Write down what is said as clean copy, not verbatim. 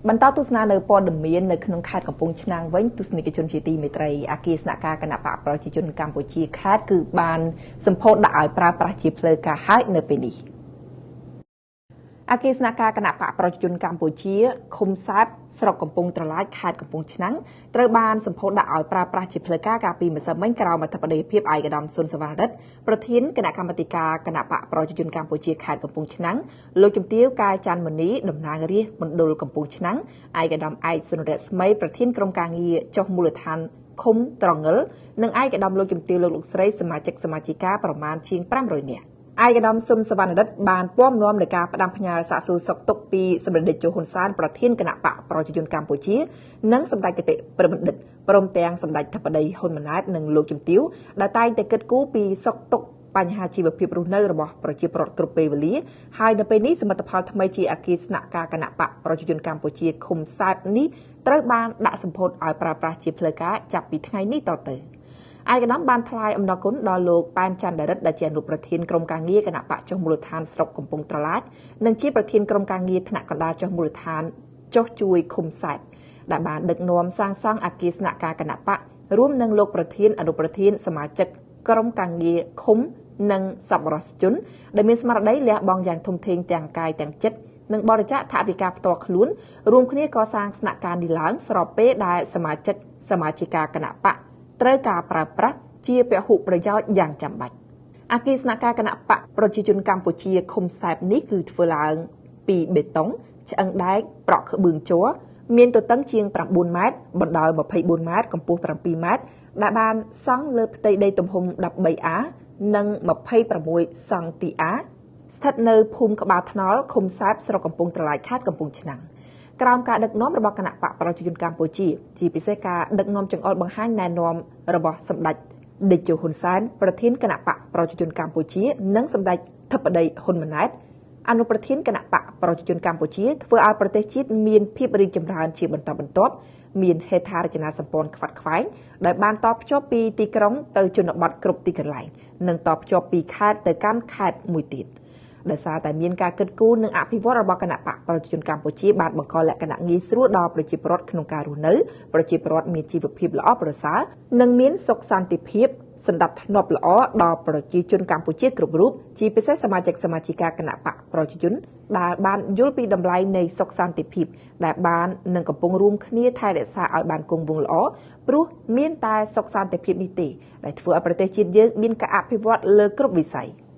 បន្តទស្សនានៅព័ត៌មាននៅក្នុងខេត្តកំពង់ឆ្នាំងវិញទស្សនិកជនជាទីមេត្រីអាគារស្នាក់ការគណបក្សប្រជាជនកម្ពុជាខេត្តគឺបានសម្ពោធដាក់ឲ្យប្រើប្រាស់ជាផ្លូវការហើយនៅពេលនេះ។អាគារស្នាក់ការគណបក្សប្រជាជនកម្ពុជាឃុំសែបស្រុកកំពង់ត្រឡាចខេត្តកំពង់ឆ្នាំងត្រូវបានសម្ពោធដាក់ឲ្យប្រើប្រាស់ជាផ្លូវការកាលពីម្សិលមិញក្រោមអធិបតីភាពឯកឧត្តមស៊ុនសវណ្ណរិទ្ធប្រធានគណៈកម្មាធិការគណបក្សប្រជាជនកម្ពុជាខេត្តកំពង់ឆ្នាំងលោកជំទាវកាយច័ន្ទមនីតំណាងរាស្ត្រមណ្ឌលកំពង់ឆ្នាំងឯកឧត្តមឯកសុនរស្មីប្រធានក្រុមការងារចុះមូលដ្ឋានឃុំត្រងិលនិងឯកឧត្តមលោកជំទាវលោកលោកស្រីសមាជិកសមាជិកាប្រមាណជាង500នាក់ឯកឧត្តមស៊ុនសវណ្ណរិទ្ធបានពំនាំនៃការផ្ដាំផ្ញើសាកសួរសុខទុក្ខពីសម្ដេចតេជោហ៊ុនសែនប្រធានគណបក្សប្រជាជនកម្ពុជានិងសម្ដេចគតិព្រឹទ្ធបណ្ឌិតព្រមទាំងសម្ដេចធិបតីហ៊ុនម៉ាណែតនិងលោកជំទាវដែលតែងតែគិតគូរពីសុខទុក្ខបញ្ហាជីវភាពរស់នៅរបស់ប្រជាពលរដ្ឋគ្រប់ពេលវេលាហើយនៅពេលនេះសមិទ្ធផលថ្មីជាអគារស្នាក់ការគណបក្សប្រជាជនកម្ពុជាឃុំសែបនេះត្រូវបានដាក់សម្ពោធឲ្យប្រើប្រាស់ជាផ្លូវការចាប់ពីថ្ងៃនេះតទៅ។ឯកឧត្តមបានថ្លែងអំណរគុណដល់លោកប៉ែនច័ន្ទរិទ្ធដែលជាអនុប្រធានក្រុមការងារគណបក្សចុះមូលដ្ឋានស្រុកកំពង់ត្រឡាចនិងជាប្រធានក្រុមការងារថ្នាក់កណ្ដាលចុះមូលដ្ឋានចុះជួយឃុំសែបដែលបានដឹកនាំសាងសង់អគារស្នាក់ការគណបក្សរួមនឹងលោកប្រធានអនុប្រធានសមាជិកក្រុមការងារឃុំនិងសប្បុរសជនដែលមានស្មារតីលះបង់យ៉ាងធំធេងទាំងកាយទាំងចិត្តនិងបរិច្ចាគថវិកាផ្ទាល់ខ្លួនរួមគ្នាកសាងស្នាក់ការនេះឡើងស្របពេលដែលសមាជិកសមាជិកាគណបក្សត្រូវការប្រើប្រាស់ជាពហុប្រយោជន៍យ៉ាងចាំបាច់អាគារស្នាក់ការគណបក្សប្រជាជនកម្ពុជាឃុំសែបនេះគឺធ្វើឡើងពីបេតុងឆ្អឹងដែកប្រក់ក្បឿងជ័រមានទទឹងជាង9ម៉ែត្របណ្ដោយ24ម៉ែត្រកម្ពស់7ម៉ែត្រដែលបានសង់លើផ្ទៃដីទំហំ13អានិង26សង់ទីអាស្ថិតនៅភូមិក្បាលថ្នល់ឃុំសែបស្រុកកំពង់ត្រឡាចខេត្តកំពង់ឆ្នាំងក្រោមការដឹកនាំរបស់គណបក្សប្រជាជនកម្ពុជាជាពិសេសការដឹកនាំចង្អុលបង្ហាញណែនាំរបស់សម្ដេចតេជោហ៊ុនសែនប្រធានគណបក្សប្រជាជនកម្ពុជានិងសម្ដេចធិបតីហ៊ុនម៉ាណែតអនុប្រធានគណបក្សប្រជាជនកម្ពុជាធ្វើឲ្យប្រទេសជាតិមានភាពរីកចម្រើនជាបន្តបន្ទាប់មានហេដ្ឋារចនាសម្ព័ន្ធខ្វាត់ខ្វែងដែលបានតភ្ជាប់ពីទីក្រុងទៅជនបទគ្រប់ទីកន្លែងនិងតភ្ជាប់ពីខេត្តទៅកាន់ខេត្តមួយទៀតដោយសារតែមានការគិតគូរនិងអភិវឌ្ឍរបស់គណបក្សប្រជាជនកម្ពុជាបានបង្កលក្ខណៈងាយស្រួលដល់ប្រជាពលរដ្ឋក្នុងការរស់នៅប្រជាពលរដ្ឋមានជីវភាពល្អប្រសើរនិងមានសុខសន្តិភាពសន្តិភាពល្អដល់ប្រជាជនកម្ពុជាគ្រប់រូបជាពិសេសសមាជិកសមាជិកាគណបក្សប្រជាជនដែលបានយល់ពីតម្លៃនៃសុខសន្តិភាពដែលបាននឹងកំពុងរួមគ្នាថែរក្សាឲ្យបានគង់វង្សល្អព្រោះមានតែសុខសន្តិភាពនេះទេដែលធ្វើឲ្យប្រទេសជាតិយើងមានការអភិវឌ្ឍលើគ្រប់វិស័យ។